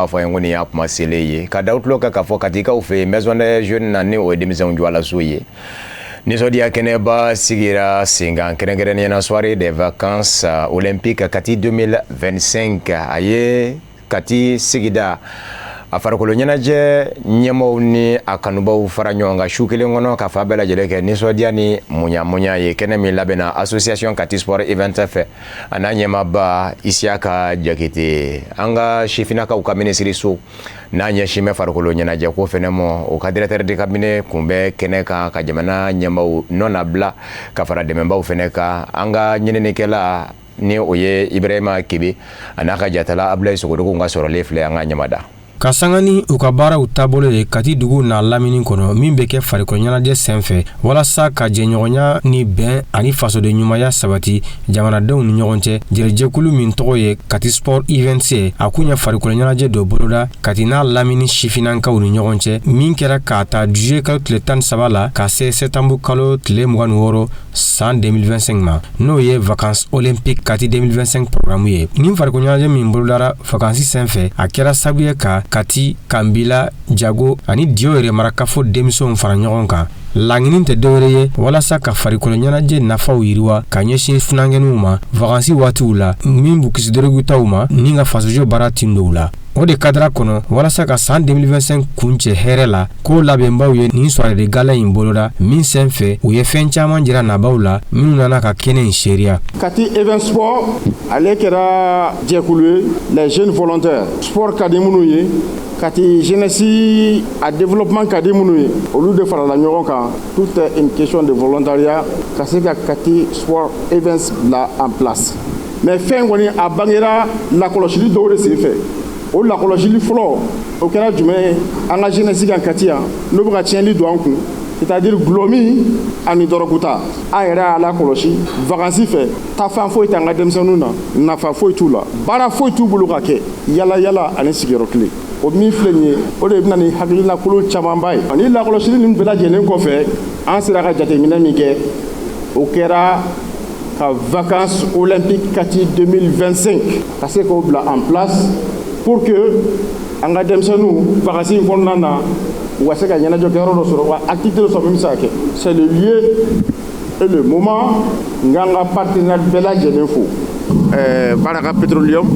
b'a fɔ ye ko nin y'a kuma selen ye ka da tulo kan k'a fɔ Katikaw fɛ yen, maison des jeunes na, ni o ye denmisɛnw jɔlaso ye, nisɔndiya kɛnɛba sigira sen kan, kɛrɛnkɛrɛnnenya na soirée des vacances olympiques Kati 2025. A ye Kati sigida a farikolo ɲɛnajɛ ɲɛmaw ni a kanubaw fara ɲɔgɔn kan su kelen kɔnɔ, ka fa bɛɛ lajɛlen kɛ nisɔndiya ni muɲa ye. Kɛnɛ min labɛnna association Kati Sport Event fɛ, a n'a ɲɛmaaba Isiyaka Jakite, an ka sifinnakaw ka minisiri so n'a ɲɛsin bɛ farikolo ɲɛnajɛ ko fɛnɛ ma, o ka directeur de cabinet kun bɛ kɛnɛ kan ka jamana ɲɛmaw nɔ nabila ka fara dɛmɛbaw fɛnɛ kan. An ka ɲininikɛla, ni o ye Ibrahima Kebe, a n'a ka jatala Abulayi Sogodogo ka sɔrɔlen filɛ, an ka ɲɛmada. Ka sanga ni u ka baaraw taabolo ye Kati dugu n'a lamini kɔnɔ, min bɛ kɛ farikolo ɲɛnajɛ senfɛ walasa ka jɛɲɔgɔnya ni bɛn ani fasoden ɲumanya sabati jamanadenw ni ɲɔgɔn cɛ, jɛrɛjɛkulu min tɔgɔ ye Kati Sport Events, a kun ye farikolo ɲɛnajɛ dɔ boloda Kati n'a lamini sifinnakaw ni ɲɔgɔn cɛ, min kɛra k'a ta juillet kalo tile 13 la ka se septembre kalo tile 26 san 2025 ma, n'o ye vacances olympiques Kati 2025 programme ye. Nin farikolo ɲɛnajɛ min bolodara vacances senfɛ, a kɛra sababu ye ka Kati, Kanbila, Jago ani Diyo yɛrɛ marakafo denmisɛnw fara ɲɔgɔn kan. Laɲini tɛ dɔwɛrɛ ye walasa ka farikolo ɲɛnajɛ nafaw yiriwa ka ɲɛsin funankɛninw ma vacances waatiw la, min b'u kisi dɔrɔgutaw ma ni ka fasojɔ baara tin dɔw la. O de cadre kɔnɔ, walasa ka san 2025 kuncɛ hɛrɛ la, ko labɛnbaw ye nin soirée de gala in boloda, min sen fɛ u ye fɛn caman jira nabaw la minnu nana ka kɛnɛ in seereya. Kati Event Sport, ale kɛra jɛkulu ye, les jeunes volontaires, sport ka di minnu ye, Kati jeunesse a développement ka di minnu ye, olu de farala ɲɔgɔn kan. Tout est une question de volontariat ka se ka Kati Sport Events bila en place. Mais fɛn kɔni, a bangera lakɔlɔsili dɔw de sen fɛ. O lakɔlɔsili fɔlɔ, o kɛra jumɛn ye? An ka jeunesse kan Kati yan, n'o bɛ ka tiɲɛni don an kun, c'est à dire gulɔmin ani dɔrɔguta. An yɛrɛ y'a lakɔlɔsi vacances fɛ, taafan foyi t'an ka denmisɛnninw na, nafa foyi t'u la, baara foyi t'u bolo ka kɛ, yala yala ani sigiyɔrɔ kelen. O min filɛ nin ye, o de bɛna ni hakilina camanba ye. Ani lakɔlɔsili ninnu bɛɛ lajɛlen kɔfɛ, an sera ka jateminɛ min kɛ, o kɛra ka vacances olympiques Kati 2025 ka se k'o bila en place pour que an ka denmisɛnninw, vacances in kɔnɔna na, u ka se ka ɲɛnajɛ kɛyɔrɔ dɔ sɔrɔ wa activité dɔ sɔrɔ min bɛ se ka kɛ. C'est le lieu et le moment. N k'an ka partenaire bɛɛ lajɛlen fo, Baraka Petroleum,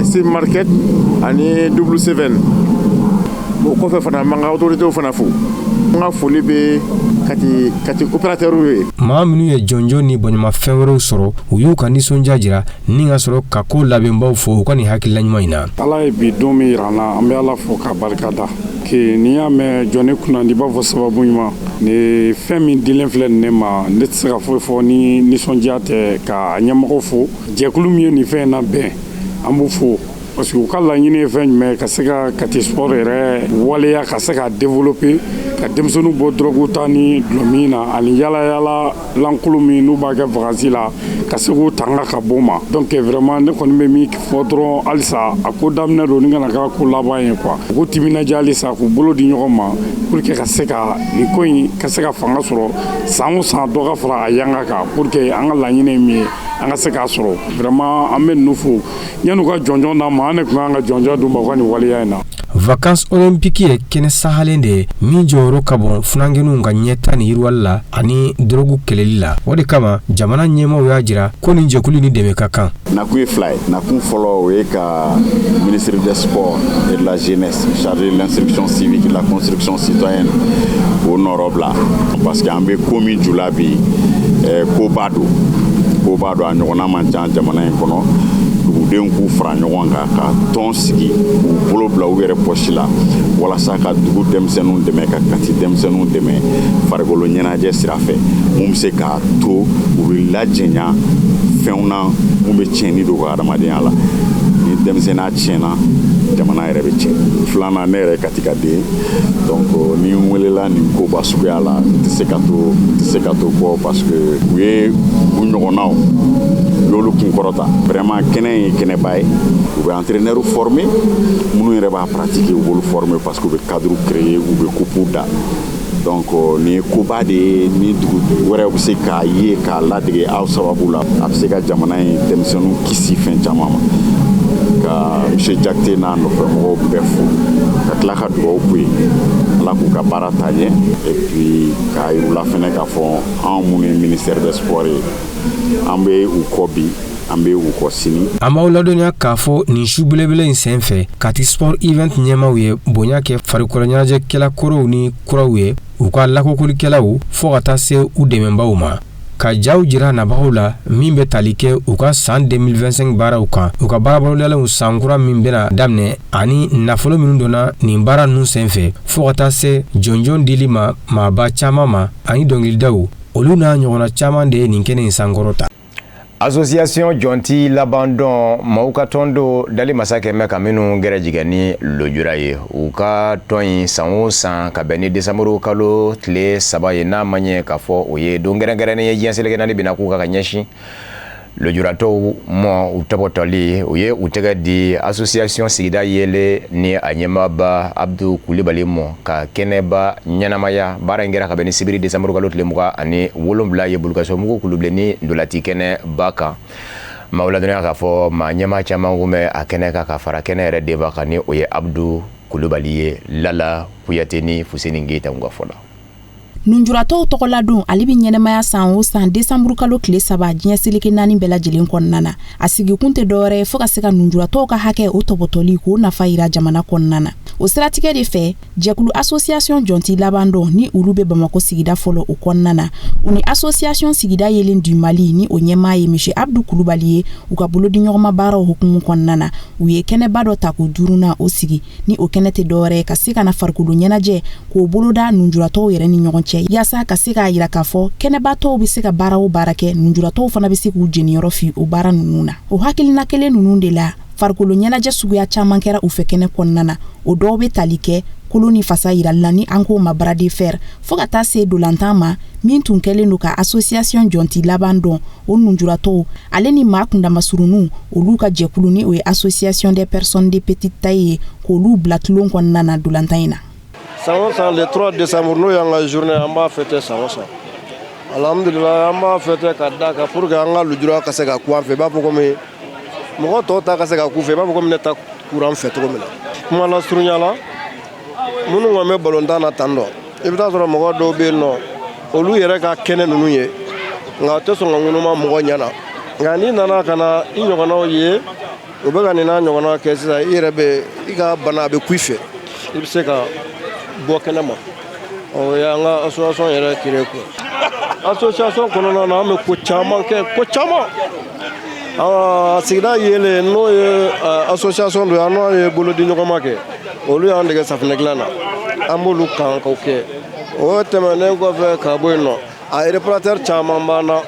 Sim Market ani W7. O kɔfɛ fana, n b'an ka autorités fana fo. N ka foli bɛ Kati opérateur ye. Maa minnu ye jɔnjɔn ni bɔɲɔmafɛn wɛrɛw sɔrɔ, u y'u ka nisɔndiya jira ni ka sɔrɔ ka ko labɛnbaw fo u ka nin hakilila ɲuman in na. Ala ye bi don min yira an na, an bɛ Ala fo k'a barika da ke. N'i y'a mɛn jɔnni kunna, i b'a fɔ sababu ɲuman. Ni fɛn min dilen filɛ nin ne ma, ne tɛ se ka foyi fɔ ni nisɔndiya tɛ, ka ɲɛmɔgɔ fo. Jɛkulu min ye nin fɛn in labɛn, an b'u fo, parce que u ka laɲini ye fɛn jumɛn? Ka se ka Kati sport yɛrɛ waleya, ka se ka développer, ka denmisɛnninw bɔ dɔrɔgu ta ni dulɔmin na ani yala yala lankolon min n'u b'a kɛ vacances la, ka se k'u tanga ka bɔ ma. Donc vraiment, ne kɔni bɛ min fɔ dɔrɔn, halisa a ko daminɛ don, ni kana k'a ko laban ye quoi. U k'u timinadiya halisa, k'u bolo di ɲɔgɔn ma pour que ka se ka nin ko in ka se ka fanga sɔrɔ. San o san, dɔ ka fara a yanga kan pour que an ka laɲini ye min ye, an ka se k'a sɔrɔ. Vraiment, an bɛ ninnu fo. Yan'u ka jɔnjɔn d'an ma, an de tun kan ka jɔnjɔn d'u ma u ka nin waleya in na. Vacances olympiques ye kɛnɛ sahalen de ye min jɔyɔrɔ ka bon funankɛninw ka ɲɛta ni yiriwali la ani dɔrɔgu kɛlɛli la. O de kama, jamana ɲɛmaw y'a jira ko nin jɛkulu ni dɛmɛ ka kan. Nakun ye fila ye. Nakun fɔlɔ, o ye ka ministre des Sports et de la Jeunesse chargé de l'instruction civique et de la construction citoyenne, o nɔrɔ bila, parce que an bɛ ko min ju la bi, koba don, koba don, a ɲɔgɔnna man ca jamana in kɔnɔ. Dugudenw k'u fara ɲɔgɔn kan ka tɔn sigi, k'u bolo bila u yɛrɛ pɔsi la walasa ka dugu denmisɛnninw dɛmɛ, ka Kati denmisɛnninw dɛmɛ farikolo ɲɛnajɛ sira fɛ, mun bɛ se k'a to u bɛ lajɛnya fɛnw na mun bɛ tiɲɛni don u ka adamadenya la. Ni denmisɛnninya tiɲɛna, jamana yɛrɛ bɛ tiɲɛ. Filanan, ne yɛrɛ Kati ka den, donc ni n welela nin koba suguya la, n tɛ se ka to, n tɛ se ka to kɔ, parce que u ye u ɲɔgɔnnaw, u y'olu kunkɔrɔta. Vraiment, kɛnɛ ye kɛnɛba ye. U bɛ entraîneur former, minnu yɛrɛ b'a pratiquer, u b'olu former, parce que u bɛ cadre créer, u bɛ coupe da. Donc nin ye koba de ye ni dugu wɛrɛw bɛ se k'a ye k'a ladege aw sababu la. A bɛ se ka jamana in denmisɛnninw kisi fɛn caman ma. Ka monsieur Jakite n'a nɔfɛmɔgɔw bɛɛ fo, ka tila ka dugawu k'u ye, Ala k'u ka baara taa ɲɛ. Et puis k'a yir'u la fɛnɛ k'a fɔ anw minnu ye ministère des Sports ye, an bɛ u kɔ bi, an bɛ u kɔ sini. An b'aw ladɔnniya k'a fɔ nin su belebele in sen fɛ, Kati Sport Event ɲɛmaw ye bonya kɛ farikolo ɲɛnajɛkɛla kɔrɔw ni kuraw ye, u ka lakokolikɛlaw, fɔɔ ka taa se u dɛmɛbaw ma, ka jaw jira nabagaw la min bɛ tali kɛ u ka san 2025 baaraw kan, u ka baarabolodalen, san kura min bɛna daminɛ, ani nafolo minnu donna nin baara ninnu senfɛ, fɔɔ ka taa se jɔnjɔn dili ma maaba caman ma, ani dɔnkilidaw. Olu n'a ɲɔgɔnna caman de ye nin kɛnɛ in sankɔrɔ ta. Association Jɔnti Laban Dɔn, maaw ka tɔn do dali masakɛ mɛ ka minnu gɛrɛjigɛ ni lojura ye. U ka tɔn in, san o san, ka bɛn ni desanburu kalo tile 3 ye, n'a ma ɲɛ k'a fɔ o ye don kɛrɛnkɛrɛnnen ye diɲɛ seleke naani bɛna k'u kan ka ɲɛsin lujuratɔw ma, u tɔbɔtɔli, u ye u tɛgɛ di association Sigida Yelen ni a ɲɛmaaba Abdu Kulibali mɔ ka kɛnɛba ɲɛnamaya. Baara in kɛra ka bɛn ni sibiri desanburu kalo tile 27 ye, Bulukasomugu kulubilenni ndolati kɛnɛba kan. Maaw ladɔnniya k'a fɔ maa ɲɛmaa caman kun bɛ a kɛnɛ kan, ka fara kɛnɛ yɛrɛ denba kan, ni o ye Abdu Kulubali ye. Lala Kuyate ni Fuseni Keyita ka fɔ la. Nunjuratɔw tɔgɔladon, ale bɛ ɲɛnɛmaya san o san desanburu kalo tile 3, diɲɛ seleke naani bɛɛ lajɛlen kɔnɔna na. A sigikun tɛ dɔwɛrɛ ye fo ka se ka nunjuratɔw ka hakɛ o tɔbɔtɔli, k'o nafa yira jamana kɔnɔna na. O siratigɛ de fɛ, jɛkulu association Jɔnti Laban Dɔn, ni olu bɛ Bamako sigida fɔlɔ o kɔnɔna na, u ni association Sigida Yelen du Mali, ni o ɲɛmaa ye monsieur Abdu Kulubali ye, u ka bolodiɲɔgɔnma baaraw hukumu kɔnɔna na, u ye kɛnɛba dɔ ta k'o duurunan o sigi. Ni o kɛnɛ tɛ dɔwɛrɛ ye ka se ka na farikolo ɲɛnajɛ k'o boloda nunjuratɔw yɛrɛ ni ɲɔgɔn cɛ, yaasa ka se k'a yira k'a fɔ kɛnɛbatɔw bɛ se ka baara o baara kɛ, nunjuratɔw fana bɛ se k'u jeniyɔrɔ fi o baara ninnu na. O hakilina kelen ninnu de la, farikolo ɲɛnajɛ suguya caman kɛra u fɛ kɛnɛ kɔnɔna na. O dɔw bɛ tali kɛ kolo ni fasa yirali la, ni an k'o ma bras de fer, fɔɔ ka taa se dolantan ma, min tun kɛlen don ka association Jɔnti Laban Dɔn o nunjuratɔw, ale ni maa kundamasurunnu olu ka jɛkulu, ni o ye association des personnes de petite taille ye, k'olu bila tulon kɔnɔna na dolantan in na. San o san, le 3 décembre, n'o y'an ka journée, an b'a fêter san o san. Alhamdulillah, an b'a fêter ka da kan pour que an ka lujura ka se ka ku an fɛ, i b'a fɔ komi mɔgɔ tɔw ta ka se ka ku fɛ, i b'a fɔ komi ne ta kura an fɛ cogo min na. Kuma la surunya la, minnu kɔni bɛ balontan na tan dɔ, i bɛ taa sɔrɔ mɔgɔ dɔw bɛ yen nɔ, olu yɛrɛ ka kɛnɛ ninnu ye, nka u tɛ sɔn ka ŋunuma mɔgɔ ɲɛna. Nka n'i nana ka na i ɲɔgɔnnaw ye, u bɛ ka nin n'a ɲɔgɔnna kɛ sisan, i yɛrɛ bɛ i ka bana a bɛ ku i fɛ, i bɛ se ka bɔ kɛnɛ ma. O y'an ka association yɛrɛ créé kun. Association kɔnɔna na, an bɛ ko caman kɛ, ko caman. Sigida Yelen, n'o ye association dɔ ye, an n'o ye bolodi ɲɔgɔnma kɛ, olu y'an dege safunɛ dilan na, an b'olu kan k'o kɛ. O tɛmɛnen kɔfɛ ka bɔ yen nɔ, a réparateur caman b'an na,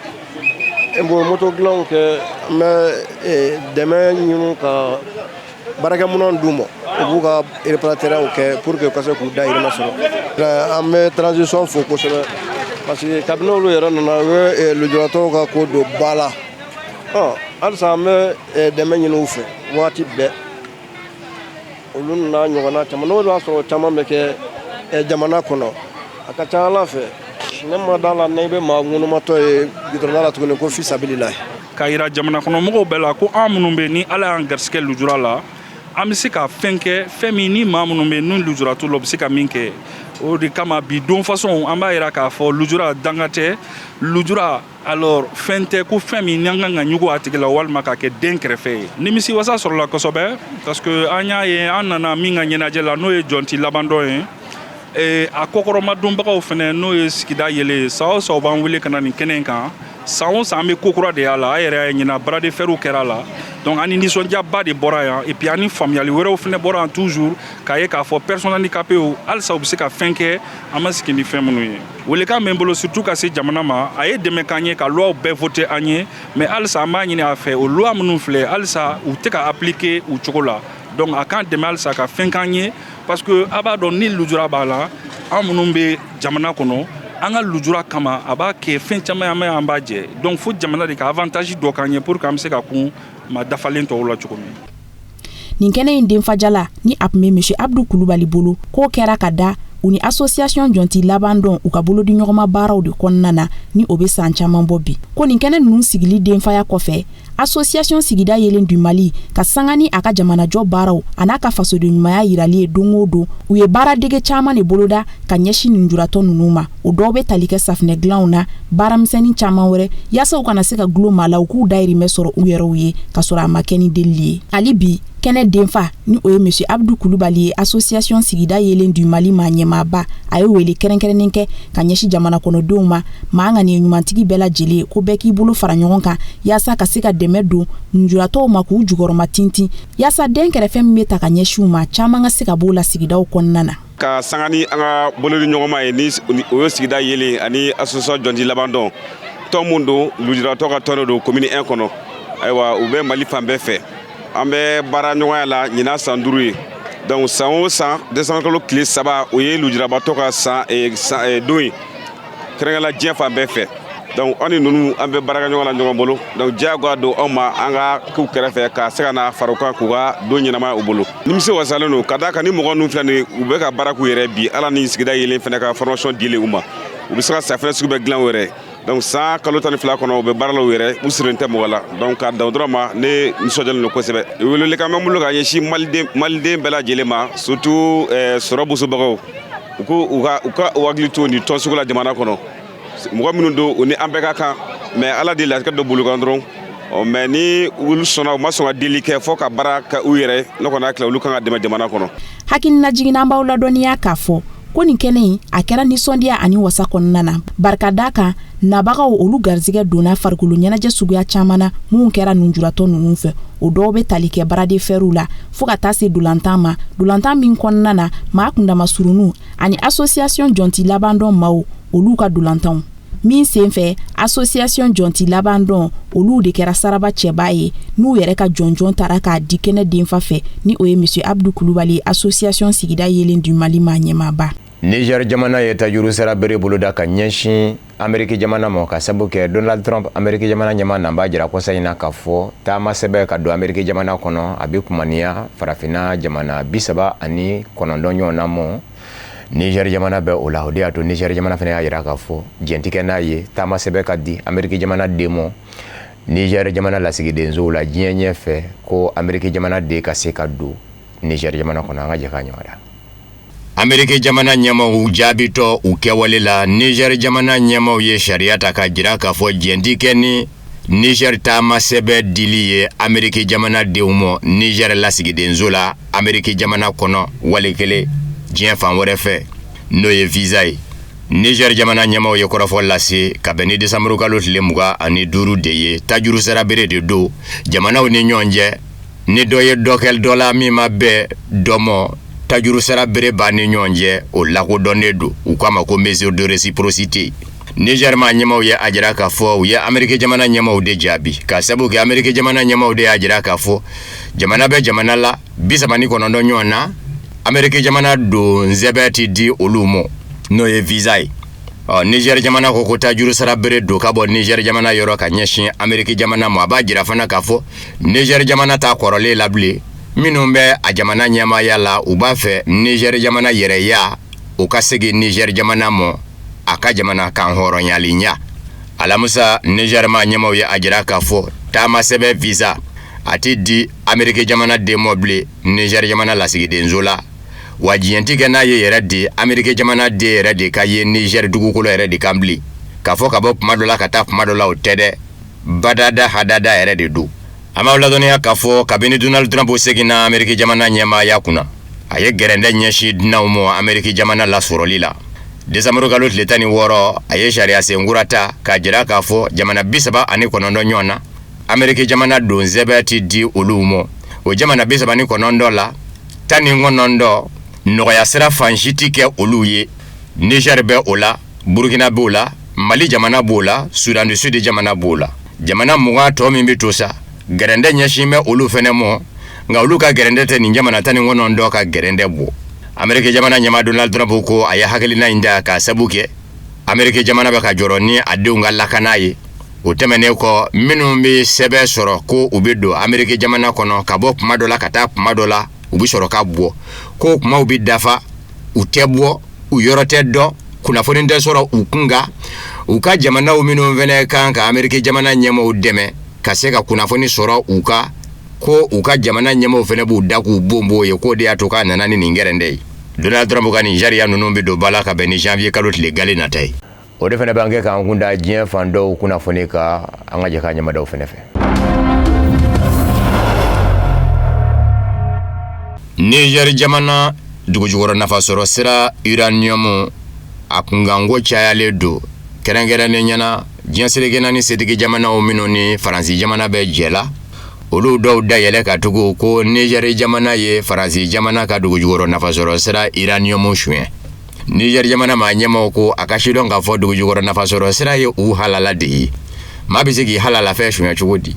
bon, moto dilanw kɛ. N bɛ dɛmɛ ɲini ka baarakɛminɛnw d'u ma, u b'u ka réparateurw kɛ pour que u ka se k'u dahirimɛ sɔrɔ. An bɛ transition fo kosɛbɛ, parce que kabini olu yɛrɛ nana, u ye lujuratɔw ka ko don ba la. Halisa an bɛ dɛmɛ ɲini u fɛ waati bɛɛ, olu n'a ɲɔgɔnna caman. N'o y'a sɔrɔ caman bɛ kɛ jamana kɔnɔ, a ka ca Ala fɛ, ne ma da la n'i bɛ maa ŋunumatɔ ye gudɔrɔn la tuguni ko fisabilila. K'a yira jamana kɔnɔ mɔgɔw bɛɛ la ko an minnu bɛ ni Ala y'an garisɛgɛ lujura la, an bɛ se ka fɛn kɛ, fɛn min ni maa minnu bɛ ni lujura t'u la, u bɛ se ka min kɛ. O de kama bi don façon, an b'a yira k'a fɔ lujura danga tɛ, lujura alors fɛn tɛ ko fɛn min n'an kan ka ɲugu a tigi la walima k'a kɛ den kɛrɛfɛ ye. Nimisi wasa sɔrɔla kosɛbɛ, parce que an y'a ye an nana min ka ɲɛnajɛ la, n'o ye Jɔnti Labandɔn ye, a kɔkɔrɔmadonbagaw fɛnɛ, n'o ye Sigida Yelen ye. San o san, u b'an wele ka na nin kɛnɛ in kan. San o san, an bɛ ko kura de y'a la. A yɛrɛ y'a ɲina, bras de ferw kɛra a la. Donc an ni nisɔndiyaba de bɔra yan, et puis an ni faamuyali wɛrɛw fɛnɛ bɔra yan toujours, k'a ye k'a fɔ personne handicapée halisa u bɛ se ka fɛn kɛ an ma sigi ni fɛn minnu ye. Welekan bɛ n bolo surtout ka se jamana ma. A ye dɛmɛ k'an ye ka loi bɛɛ voter an ye, mais halisa an b'a ɲini a fɛ, o loi minnu filɛ, halisa u tɛ ka appliquer u cogo la. Donc a k'an dɛmɛ halisa ka fɛn k'an ye, parce que a b'a dɔn ni lujura b'a la, an minnu bɛ jamana kɔnɔ, an ka lujura kama, a b'a kɛ fɛn caman ye, an b'a jɛ. Donc fo jamana de ka avantage dɔ k'an ye pour que an bɛ se ka kun maa dafalen tɔw la cogo min. Nin kɛnɛ in denfajala ni a tun bɛ monsieur Abdu Kulubali bolo, k'o kɛra ka da U ni association Jɔnti Laban Dɔn, u ka bolodi ɲɔgɔnma baaraw de kɔnɔna na, ni o bɛ san caman bɔ bi. Ko nin kɛnɛ ninnu sigili denfaya kɔfɛ, association Sigida Yelen du Mali ka sanga ni a ka jamanajɔ baaraw a n'a ka fasoden ɲumanya yirali ye don o don, u ye baaradege caman de boloda ka ɲɛsin nujuratɔ ninnu ma. O dɔw bɛ tali kɛ safinɛ dilanw na, baaramisɛnnin caman wɛrɛ, yaasa u kana se ka gulon maa la, u k'u dayirimɛ sɔrɔ u yɛrɛw ye ka sɔrɔ a ma kɛ ni delili ye. Hali bi, kɛnɛ denfa, ni o ye monsieur Abdu Kulubali ye, association Sigida Yelen du Mali maa ɲɛmaaba, a ye wele kɛrɛnkɛrɛnnen kɛ ka ɲɛsin jamana kɔnɔdenw ma, maa ŋaniye ɲumantigi bɛɛ lajɛlen, ko bɛɛ k'i bolo fara ɲɔgɔn kan yaasa ka se ka dɛmɛ don nujuratɔw ma, k'u jukɔrɔma tintin, yaasa den kɛrɛfɛ min bɛ ta ka ɲɛsin u ma, caman ka se ka b'o la sigidaw kɔnɔna na. Ka sanga ni an ka bolodi ɲɔgɔnma ye, ni o ye Sigida Yelen ani association Jɔnti Laban Dɔn, tɔn mun don, lujuratɔ ka tɔn de don commune 1 kɔnɔ. Ayiwa, u bɛ Mali fan bɛɛ fɛ. An bɛ baara ɲɔgɔnya la ɲinan san 5 ye. Donc san o san, décembre kalo tile 3, o ye lujurabatɔ ka san don ye, kɛrɛnkɛrɛnnenya diɲɛ fan bɛɛ fɛ. Donc an ni ninnu, an bɛ baara kɛ ɲɔgɔn la, ɲɔgɔn bolo. Donc diyagoya don anw ma, an ka k'u kɛrɛfɛ ka se ka na fara u kan k'u ka don ɲɛnamaya u bolo. Nimisi wasalen don ka d'a kan ni mɔgɔ ninnu filɛ nin, u bɛ ka baara k'u yɛrɛ bi. Ala ni Sigida Yelen fana ka formation dilen u ma, u bɛ se ka safinɛ sugu bɛɛ dilan u yɛrɛ. Donc san kalo 12 kɔnɔ, u bɛ baara la u yɛrɛ, u sirilen tɛ mɔgɔ la. Donc ka dan o dɔrɔn ma, ne nisɔndiyalen don kosɛbɛ. Welewelekan bɛ n bolo ka ɲɛsin Maliden bɛɛ lajɛlen ma, surtout sɔrɔ bosobagaw, u ko u ka u hakili to nin tɔn sugu la jamana kɔnɔ. Mɔgɔ minnu don, u ni an bɛɛ ka kan, mais Ala de latigɛ dɔ bolo kan dɔrɔn. Ɔ, mais ni olu sɔnna, u ma sɔn ka deli kɛ fɔ ka baara kɛ u yɛrɛ, ne kɔni hakili la, olu kan ka dɛmɛ jamana kɔnɔ. Hakilina jiginna, an b'aw ladɔnniya k'a fɔ ko nin kɛnɛ in, a kɛra nisɔndiya ani wasa kɔnɔna na. Barika da kan nabagaw, olu garizigɛ donna farikolo ɲɛnajɛ suguya caman na minnu kɛra nujuratɔ ninnu fɛ. O dɔw bɛ tali kɛ bras de ferw la, fɔɔ ka taa se dolantan ma, dolantan min kɔnɔna na maa kundama surunnu ani association Jɔnti Labandɔn maaw, olu ka dolantanw min sen fɛ. Association Jɔnti Laban Dɔn, olu de kɛra saraba cɛba ye, n'u yɛrɛ ka jɔnjɔn taara k'a di kɛnɛ denfa fɛ, ni o ye monsieur Abdu Kulubali, association Sigida Yelen du Mali maa ɲɛmaaba. Niger jamana ye tajuru sara bere boloda ka ɲɛsin Ameriki jamana ma, ka sabu kɛ Donald Trump, Ameriki jamana ɲɛma na, b'a jira kɔsa in na k'a fɔ taama sɛbɛ ka don Ameriki jamana kɔnɔ, a bɛ kumaniya farafinna jamana 39 ɲɔgɔn na mɔ. Niger jamana bɛ o la. O de y'a to Niger jamana fana y'a jira k'a fɔ jɛn tɛ kɛ n'a ye taama sɛbɛ ka di Ameriki jamana den mɔ Niger jamana lasigidensow la diɲɛ ɲɛfɛ, ko Ameriki jamana den ka se ka don Niger jamana kɔnɔ. An ka jɛ k'a ɲɔgɔn da. Ameriki jamana ɲɛmaw jaabitɔ u kɛwale la, Niger jamana ɲɛmaw ye sariya ta ka jira k'a fɔ jɛn tɛ kɛ ni Niger taama sɛbɛ dili ye Ameriki jamana denw ma Niger lasigidenso la Ameriki jamana kɔnɔ, wali kelen diɲɛ fan wɛrɛ fɛ, n'o ye visa ye. Niger jamana ɲɛmaw ye kɔrɔfɔ lase ka bɛn ni desanburu kalo tile 25 de ye. Tajuru sara bere de don jamanaw ni ɲɔgɔn cɛ. Ni dɔ ye dɔ kɛ dɔ la min ma bɛn dɔ mɔ, tajuru sara bere b'a ni ɲɔgɔn cɛ, o lakodɔnnen don, u k'a ma ko mesure de réciprocité. Niger ma ɲɛmaw ye a jira k'a fɔ u ye Ameriki jamana ɲɛmaw de jaabi, ka sabu kɛ Ameriki jamana ɲɛmaw de y'a jira k'a fɔ jamana bɛ jamana la 39 ɲɔgɔn na, Ameriki jamana don sɛbɛn ti di olu ma, n'o ye visa ye. Ɔ, Niger jamana ko ko tajuru sara bere don ka bɔ Niger jamana yɔrɔ ka ɲɛsin Ameriki jamana ma. A b'a jira fana k'a fɔ Niger jamana ta kɔrɔlen la bilen, minnu bɛ a jamana ɲɛmaaya la, u b'a fɛ Niger jamana yɛrɛya o ka segin Niger jamana ma, a ka jamana kan hɔrɔnyali ɲa. Alamisa, Niger ma ɲɛmaw ye a jira k'a fɔ taama sɛbɛn visa a ti di Ameriki jamana den mɔ bilen Niger jamana lasigidenso la, wa diɲɛ ti kɛ n'a ye yɛrɛ de Ameriki jamana den yɛrɛ de ka ye Niger dugukolo yɛrɛ de kan bilen, k'a fɔ ka bɔ kuma dɔ la ka taa kuma dɔ la, o tɛ dɛ, badada hadada yɛrɛ de don. An b'aw ladɔnniya k'a fɔ kabini Donald Trump seginna Ameriki jamana ɲɛmaaya kunna, a ye gɛrɛndɛ ɲɛsin dunanw ma Ameriki jamana lasɔrɔli la. Desanburu kalo tile 16, a ye sariya senkura ta k'a jira k'a fɔ jamana 39 ɲɔgɔn na, Ameriki jamana don sɛbɛn ti di olu ma. O jamana 39 la, 19, nɔgɔya sira fan si ti kɛ olu ye. Niger bɛ o la, Burukina b'o la, Mali jamana b'o la, Soudan du Sud jamana b'o la. Jamana 20 tɔ min bɛ to sa, gɛrɛndɛ ɲɛsin bɛ olu fɛnɛ mɔ, nka olu ka gɛrɛndɛ tɛ nin jamana 19 ka gɛrɛndɛ bɔ. Ameriki jamana ɲɛmaa Donald Trump ko a ye hakilina in ta k'a sabu kɛ Ameriki jamana bɛ ka jɔrɔ ni a denw ka lakana ye. O tɛmɛnen kɔ, minnu bɛ sɛbɛn sɔrɔ ko u bɛ don Ameriki jamana kɔnɔ ka bɔ kuma dɔ la ka taa kuma dɔ la, u bɛ sɔrɔ ka bɔ, ko kumaw bɛ dafa, u tɛ bɔ. U yɔrɔ tɛ dɔn, kunnafoni tɛ sɔrɔ u kun kan. U ka jamanaw minnu fɛnɛ kan ka Ameriki jamana ɲɛmaaw dɛmɛ ka se ka kunnafoni sɔrɔ u ka ko, u ka jamana ɲɛmaaw fɛnɛ b'u da k'u bonbon ye, k'o de y'a to k'a nana ni nin gɛrɛndɛ ye. Donald Trump ka nin sariya ninnu bɛ don ba la ka bɛn ni janvier kalo tile gale nata ye. O de fana b'an kɛ k'an kun da diɲɛ fan dɔw kunnafoni kan. An ka jɛ k'a ɲɛmadaw fɛnɛ fɛ. Niger jamana dugujukɔrɔ nafasɔrɔ sira uranium a kunkanko cayalen don, kɛrɛnkɛrɛnnenya na diɲɛ seleke naani setigi jamanaw minnu ni Faransi jamana bɛ jɛ la, olu dɔw da yɛlɛ ka tugu ko Niger jamana ye Faransi jamana ka dugujukɔrɔ nafasɔrɔ sira uranium suɲɛ. Niger jamana maa ɲɛmaaw ko a ka sidɔn k'a fɔ dugujukɔrɔ nafasɔrɔ sira ye u halala de ye. Maa bɛ se k'i halalafɛn suɲɛ cogo di?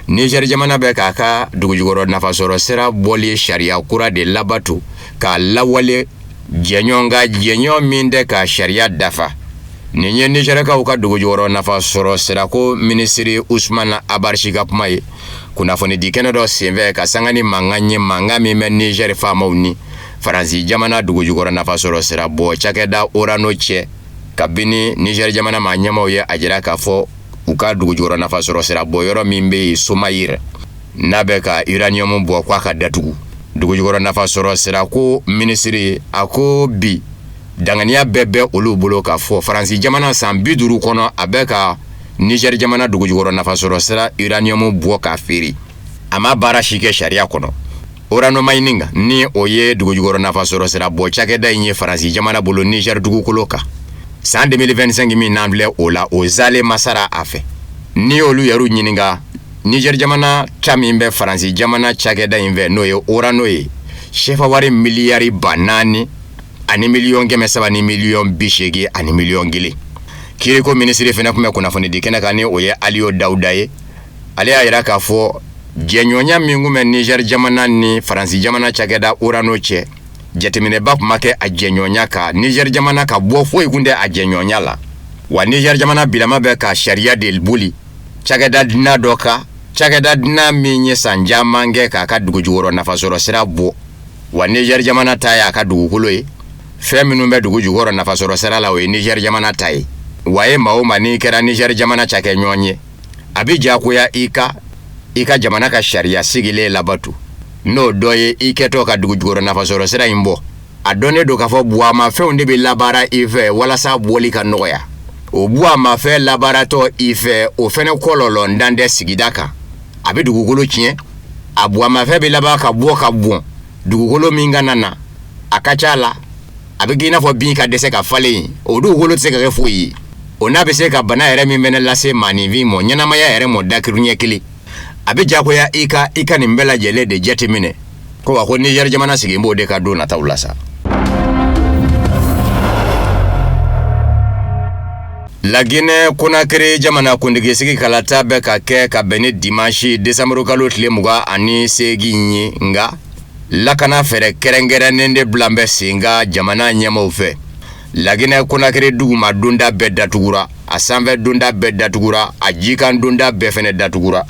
Niger jamana bɛ k'a ka dugujukɔrɔ nafasɔrɔ sira bɔli sariya kura de labato k'a lawale jɛɲɔgɔn ka jɛɲɔgɔn min tɛ ka sariya dafa. Nin ye Nizɛrikaw ka dugujukɔrɔ nafasɔrɔ sirako minisiri Usumana Abarisi ka kuma ye kunnafonidi kɛnɛ dɔ senfɛ ka sanga ni mankan ye, mankan min bɛ Nizɛri faamaw ni Faransi jamana dugujukɔrɔ nafasɔrɔ sira bɔ cakɛda Orano cɛ. Kabini Nizɛri jamana maa ɲɛmaaw ye a jira k'a fɔ u ka dugujukɔrɔ nafasɔrɔ sira bɔ yɔrɔ min bɛ yen Somayiri, n'a bɛ ka uranium bɔ, k'a ka datugu. Dugujukɔrɔ nafasɔrɔ sirako minisiri a ko bi danganiya bɛɛ bɛ olu bolo k'a fɔ Faransi jamana san 50 kɔnɔ a bɛ ka Nizɛri jamana dugujukɔrɔ nafasɔrɔ sira uranium bɔ k'a feere, a ma baara si kɛ sariya kɔnɔ. Orano Mining, ni o ye dugujukɔrɔ nafasɔrɔ sira bɔ cakɛda in ye Faransi jamana bolo Nizɛri dugukolo kan, san 2025 min n'an filɛ o la, o zale masara a fɛ. N'i y'olu yɛrɛ ɲininka, Nizɛri jamana ta min bɛ Faransi jamana cakɛda in fɛ, n'o ye Orano ye, sefa wari miliyari 4000 ani 300 miliyɔn ni 80 miliyɔn ani 1 miliyɔn. Kiriko minisiri fana tun bɛ kunnafonidi kɛnɛ kan, ni o ye Aliyo Dawuda ye. Ale y'a jira k'a fɔ jɛɲɔgɔnya min tun bɛ Nizɛri jamana ni Faransi jamana cakɛda Orano cɛ, jateminɛba tun ma kɛ a jɛɲɔgɔnya kan. Nizɛri jamana ka bɔ foyi tun tɛ a jɛɲɔgɔnya la. Wa Nizɛri jamana bilama bɛ ka sariya de boli cakɛda dunan dɔ kan, cakɛda dunan min ye san caman kɛ k'a ka dugujukɔrɔ nafasɔrɔ sira bɔ. Wa Nizɛri jamana ta y'a ka dugukolo ye, fɛn minnu bɛ dugu jukɔrɔ nafasɔrɔ sira la, o ye Nizɛri jamana ta ye. Wa e maa o maa n'i kɛra Nizɛri jamana cakɛɲɔgɔn ye, a bɛ diyagoya i ka jamana ka sariya sigilen labato, n'o dɔ ye i kɛtɔ ka dugu jukɔrɔ nafasɔrɔ sira in bɔ. A dɔnnen don k'a fɔ buwamafɛnw de bɛ labaara i fɛ walasa bɔli ka nɔgɔya. O buwamafɛn labaaratɔ i fɛ, o fɛnɛ kɔlɔlɔ dan tɛ sigida kan, a bɛ dugukolo tiɲɛ. A buwamafɛn bɛ laban ka bɔ ka bɔn dugukolo min kana na, a ka ca la a bɛ k'i n'a fɔ bin ka dɛsɛ ka falen yen. O dugukolo tɛ se ka kɛ foyi ye. O n'a bɛ se ka bana yɛrɛ min fɛnɛ lase maaninfin mɔ, ɲɛnamaya yɛrɛ mɔ dakuruɲɛ kelen. A bɛ jagoya i ka nin bɛɛ lajɛlen de jateminɛ ko wa ko Nizɛri jamana sigi b'o de ka don nataw la sa. Laginɛ Konakiri jamana kuntigi sigi kalata bɛ ka kɛ ka bɛn ni dimanche décembre kalo tile 28 ye. Nka lakana fɛɛrɛ kɛrɛnkɛrɛnnen de bila bɛ sen kan jamana ɲɛmaaw fɛ. Laginɛ Konakiri duguma donda bɛɛ datugura, a sanfɛ donda bɛɛ datugura, a jikan donda bɛɛ fɛnɛ datugura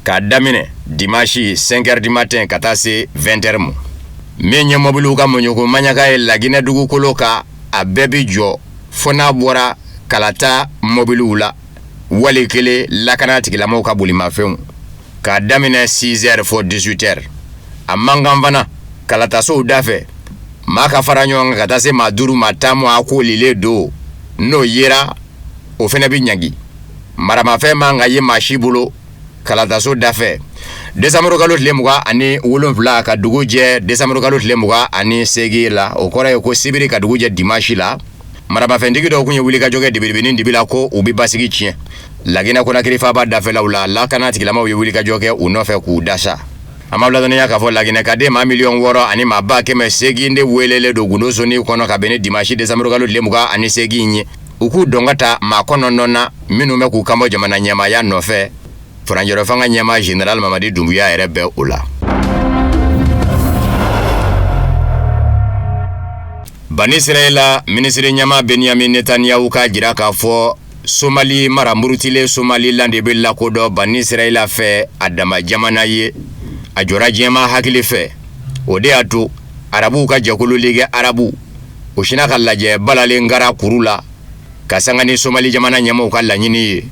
k'a daminɛ dimanche 5 heures du matin ka taa se 20 heures ma. Min ye mɔbiliw ka muɲuko maɲaka ye Laginɛ dugukolo kan, a bɛɛ bi jɔ fo n'a bɔra kalata mɔbiliw la, wali kelen lakana tigilamɔgɔw ka bolimafɛnw, k'a daminɛ 6 heures fo 18 heures. A man kan fana kalatasow da fɛ maa ka fara ɲɔgɔn kan ka taa se maa duuru, maa 10 ma. A koolilen don, n'o yera, o fana bɛ ɲangi. Maramafɛn man ka ye maa si bolo kalataso da fɛ décembre kalo tile 27 ka dugu jɛ décembre kalo tile 28 la. O kɔrɔ ye ko sibiri ka dugu jɛ dimanche la, maramafɛntigi dɔw tun ye wulikajɔ kɛ dibiribini dibi la ko u bɛ basigi tiɲɛ Laginɛ Konakiri faaba dafɛlaw la. Lakana tigilamaw ye wulikajɔ kɛ u nɔfɛ k'u dasa. An b'a ladɔnniya k'a fɔ Laginɛkaden maa 6 miliyɔn ani maa 800,000 de welelen don gundo soni kɔnɔ ka bɛn ni dimanche décembre kalo tile 28 ye, u k'u dɔn ka ta maa 9 na minnu bɛ k'u kanbɔ jamana ɲɛmaaya nɔfɛ. Furancɛrɔ fanga ɲɛmaa général Mamadi Dunbuya yɛrɛ bɛ o la. Bani Israɛla minisiri ɲɛmaa Benyamin Netanyahu k'a jira k'a fɔ Somali mara murutilen Somaliland de bɛ lakodɔn Bani Israɛla fɛ a dama jamana ye. A jɔra diɲɛmaa hakili fɛ, o de y'a to arabuw ka jɛkulu Ligue arabu O sinna ka lajɛ balalen gara kuru la ka sanga ni Somali jamana ɲɛmaaw ka laɲini ye.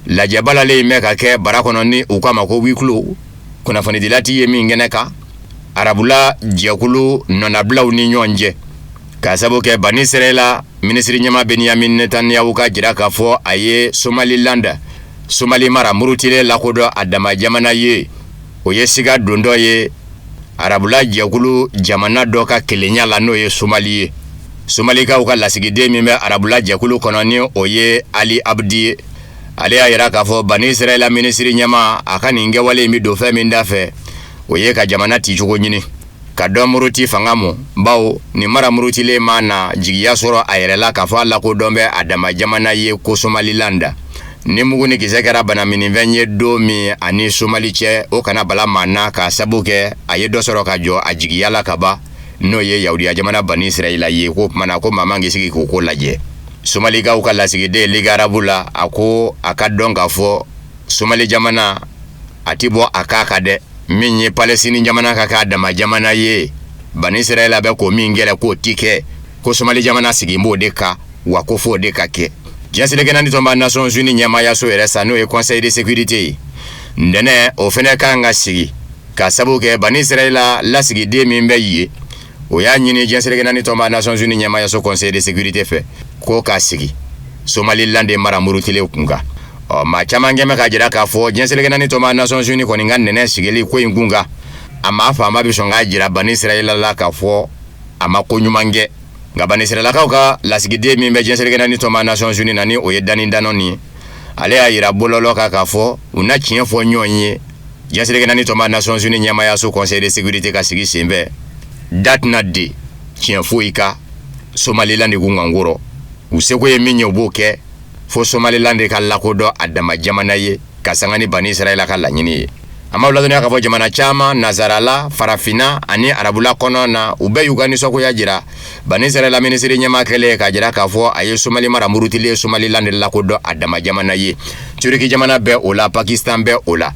Lajɛ balalen in bɛ ka kɛ bara kɔnɔ ni u k'a ma ko huis clos, kunnafonidila ti ye min kɛnɛ kan, arabula jɛkulu nɔnabilaw ni ɲɔgɔn cɛ, k'a sabu kɛ Bani Israɛla minisiri ɲɛmaa Benyamin Netanyahu ka jira k'a fɔ a ye Somaliland, Somali mara murutilen lakodɔn a dama jamana ye. O ye siga dontɔ ye arabula jɛkulu jamana dɔ ka kelenya la, n'o ye Somali ye. Somalikaw ka lasigiden min bɛ arabula jɛkulu kɔnɔ, ni o ye Ali Abdi ye, ale y'a yira k'a fɔ Bani Israɛla minisiri ɲɛmaa a ka nin kɛwale in bɛ don fɛn min da fɛ, o ye ka jamana cicogo ɲini ka dɔ muruti fanga mɔ, bawo nin mara murutilen ma na jigiya sɔrɔ a yɛrɛ la k'a fɔ a lakodɔn bɛ a dama jamana ye ko Somaliland. Ni mugu ni kisɛ kɛra banaminifɛn ye don min ani Somali cɛ, o kana bala maa na, k'a sabu kɛ a ye dɔ sɔrɔ ka jɔ a jigiya la ka ban, n'o ye yahudiya jamana Bani Israɛla ye. K'o tuma na ko maa man k'i sigi k'o ko lajɛ. Somalikaw ka lasigiden Ligue arabe la, a ko a ka dɔn k'a fɔ Somali jamana a ti bɔ a kan kan dɛ. Min ye Palestine jamana ka k'a dama jamana ye, Bani Israɛla bɛ k'o min kɛlɛ k'o ti kɛ, ko Somali jamana sigi b'o de kan, wa ko f'o de ka kɛ. Diɲɛ seleke naani tɔnba Nations Unies ɲɛmaayaso yɛrɛ sa, n'o ye Conseil de sécurité ye, ntɛnɛn o fɛnɛ kan ka sigi, ka sabu kɛ Bani Israɛla lasigiden min bɛ yen, o y'a ɲini diɲɛ seleke naani tɔnba Nations Unies ɲɛmaayaso Conseil de sécurité fɛ ko k'a sigi Somaliland mara murutilen kun kan. Ɔ, maa caman kɛmɛ k'a jira k'a fɔ diɲɛ seleke naani tɔnba Nations Unies kɔni ka nɛnɛ sigili ko in kun kan, a maa faama bɛ sɔn k'a jira Bani Israɛla la k'a fɔ a ma ko ɲuman kɛ. Nka Bani Israɛlakaw ka lasigiden min bɛ diɲɛ seleke naani tɔnba Nations Unies na, ni o ye Dani Danon ye, ale y'a jira bɔlɔlɔ kan k'a fɔ u na tiɲɛ fɔ ɲɔgɔn ye diɲɛ seleke naani tɔnba Nations Unies ɲɛmaayaso Conseil de sécurité ka sigi senfɛ. Da tɛna di tiɲɛ foyi kan Somaliland kunkanko rɔ. U seko ye min ye, u b'o kɛ fo Somaliland ka lakodɔn a dama jamana ye, ka sanga ni Bani Israɛla ka laɲini ye. An b'aw ladɔnniya k'a fɔ jamana caman nazarala, farafinna ani arabula kɔnɔ na, u bɛɛ y'u ka nisɔngoya jira Bani Israɛla minisiri ɲɛmaa kɛlen k'a jira k'a fɔ a ye Somali mara murutilen Somaliland lakodɔn a dama jamana ye. Turiki jamana bɛ o la, Pakistan bɛ o la.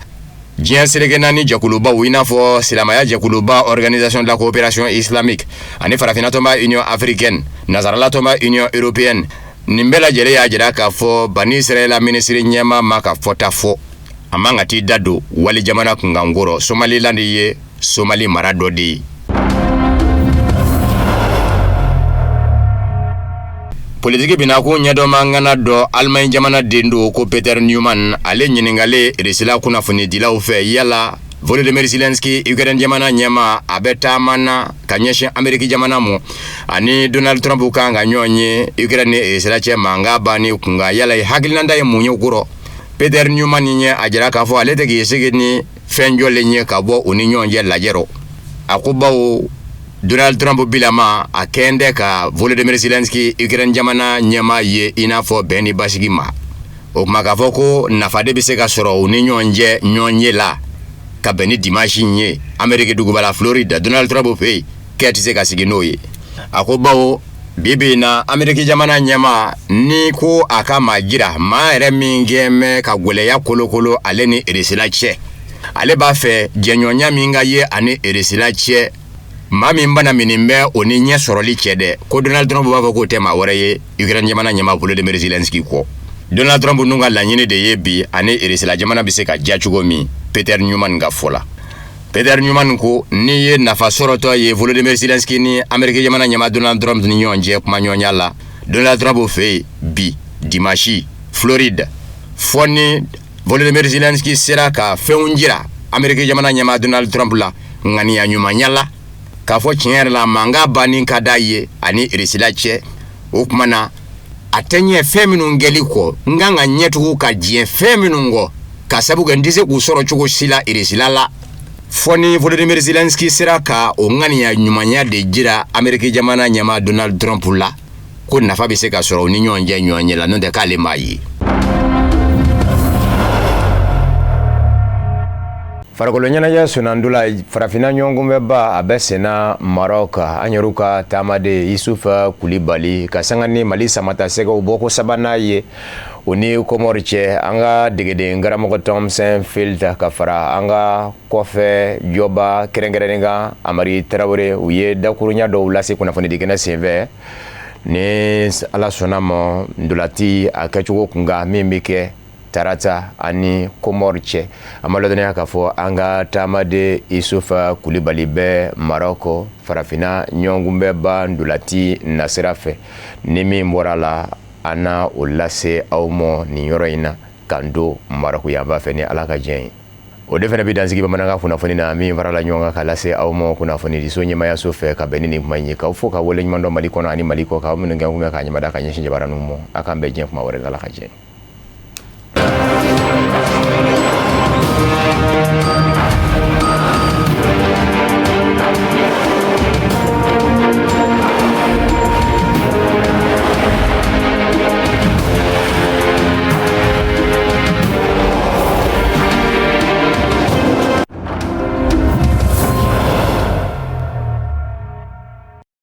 Diɲɛ seleke naani jɛkulubaw, i n'a fɔ silamɛya jɛkuluba Organisation de la coopération islamique ani farafinna tɔnba Union africaine, nazarala tɔnba Union européenne, nin bɛɛ lajɛlen y'a jira k'a fɔ Bani Israɛla minisiri ɲɛmaa ma ka fɔta fɔ, a man ka t'i da don wali jamana kunkanko rɔ. Somaliland ye Somali mara dɔ de ye. Politiki binakun ɲɛdɔnma ŋana dɔ, Allemagne jamana den don ko Peter Newman, ale ɲininkalen Irisila kunnafonidilaw fɛ yala Volodymyr Zelensky, Ukraine jamana ɲɛmaa, a bɛ taama na ka ɲɛsin Ameriki jamana ma, ani Donald Trump kan ka ɲɔgɔn ye Ukraine ni Irisila cɛ mankan banni kunkan, yala hakilinata ye mun ye o ko rɔ? Peter Newman ye a jira k'a fɔ ale tɛ k'i sigi ni fɛn jɔlen ye ka bɔ u ni ɲɔgɔn cɛ lajɛ rɔ. A ko bawo Donald Trump bilama a kɛn tɛ ka Volodymyr Zelensky, Ukraine jamana ɲɛmaa ye, i n'a fɔ bɛn ni basigi ma. O tuma k'a fɔ ko nafa de bɛ se ka sɔrɔ u ni ɲɔgɔn cɛ ɲɔgɔn ye la ka bɛn ni dimanche in ye Ameriki duguba la Florida, Donald Trump fɛ yen, kɛ tɛ se ka sigi n'o ye. A ko bawo bi bi in na, Ameriki jamana ɲɛmaa ni ko a ka maa jira maa yɛrɛ min kɛn bɛ ka gwɛlɛya kolokolo ale ni Irisila cɛ, ale b'a fɛ jɛɲɔgɔnya min ka ye ani Irisila cɛ, maa min bana minni bɛ o ni ɲɛ sɔrɔli cɛ dɛ, ko Donald Trump b'a fɔ k'o tɛ maa wɛrɛ ye Ukraine jamana ɲɛmaa Volodymyr Zelensky kɔ. Donald Trump n'u ka laɲini de ye bi ani Irisila jamana bɛ se ka diya cogo min, Peter Newman ka fɔ la. Peter Newman ko n'i ye nafa sɔrɔtɔ ye Volodymyr Zelensky ni Ameriki jamana ɲɛmaa Donald Trump ni ɲɔgɔn cɛ kumaɲɔgɔnya la Donald Trump fɛ yen bi dimanche Floride, fɔ ni Volodymyr Zelensky sera ka fɛnw jira Ameriki jamana ɲɛmaa Donald Trump la ŋaniya ɲumanya la, k'a fɔ tiɲɛ yɛrɛ la mankan banni ka d'a ye ani Irisila cɛ. O tuma na a tɛ ɲɛ fɛn minnu kɛli kɔ, n kan ka ɲɛtugu ka diɲɛ fɛn minnu kɔ, ka sabu kɛ n tɛ se k'u sɔrɔ cogo si la Irisila la, fɔ ni Volodymyr Zelensky sera ka o ŋaniya ɲumanya de jira Ameriki jamana ɲɛmaa Donald Trump la, ko nafa bɛ se ka sɔrɔ u ni ɲɔgɔn cɛ ɲɔgɔn ɲɛ la, n'o tɛ k'ale m'a ye. Farikolo ɲɛnajɛ sunnandola farafinna ɲɔgɔnkunbɛnba, a bɛ senna Maroc. An yɛrɛw ka taamaden Yusuf Kulibali ka sanga ni Mali samata sɛgɛw bɔko sabanan ye o ni Komɔri cɛ. An ka degeden karamɔgɔ Thompson Field ka fara an ka kɔfɛ jɔba kɛrɛnkɛrɛnnen kan Amari Tarawele, u ye dakurunya dɔw lase kunnafonidi kɛnɛ senfɛ. Ni Ala sɔnna ma, ndolati a kɛcogo kunkan min bɛ kɛ tarata ani Komɔri cɛ, an b'a ladɔnniya k'a fɔ an ka taamaden Isufa Kulibali bɛ Marɔkɔ farafinna ɲɔgɔnkunbɛnba ndolati nasira fɛ. Ni min bɔra la, an na o lase aw ma nin yɔrɔ in na k'an don Marɔku yanfan fɛ, ni Ala ka diɲɛ ye. O de fana bɛ dansigi bamanankan kunnafoni na min farala ɲɔgɔn kan ka lase aw ma kunnafonidiso ɲɛmayaso fɛ ka bɛn ni nin kuma in ye. K'aw fo ka waleɲuman dɔn Mali kɔnɔ ani Mali kɔ, k'aw minnu kɛ kun bɛ k'a ɲɛmada ka ɲɛsin jabaraninw ma. A k'an bɛn diɲɛ kuma wɛrɛ, Ala ka diɲɛ.